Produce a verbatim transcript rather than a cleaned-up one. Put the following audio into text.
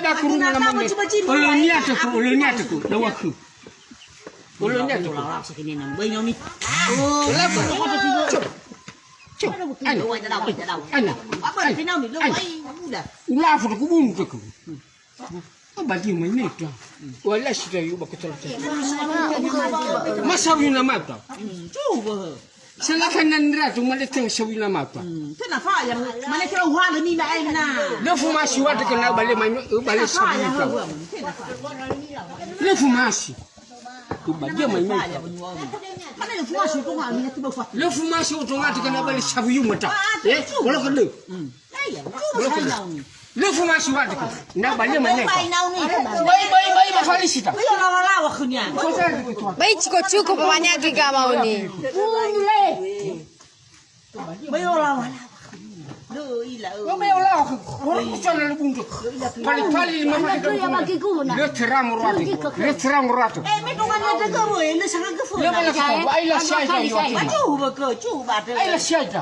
Aku rumah nama ni. Olonia teku, olonia teku, dawa ku. Olonia teku. Lawa sakini nang, bai nyomi. Oh, lawa. Cuk. Cuk. Ana. Ana. Apa sih nami? Lo bai muda. Ulafu teku, bun teku. Abadi mai neta. Wala sida yu ba kotor. Masa yu na mata. Coba. Silakan nan ratu, mane teu sawina mata. Hmm, tena faya, mane kira uhala ni na ena. Lö fumasi wate kena bale mai, bale sabu yuta. Lö fumasi. Tu badia mai mai. Mane lö fumasi tu nggak, mina tu bawa. Lö fumasi tu nggak kena bale sabu yu mata. Eh, kalau kena. Hmm. Lö fumasi wate. Na bale mai neta. Bai, bai, bai, ba falisita. Bai cuko-cuko ba banyak ga mauni. Bai ola wala. Lo ila. Lo bai ola. Ora kucana lu buntu. Pali-pali lima pali. Lo terang roatu. Lo terang roatu. Eh, me dongan ada ke boy, lo sangat ke boy. Lo mana kita? Ai la siai ta yo. Cuba ke, cuba. Ai la siai ta.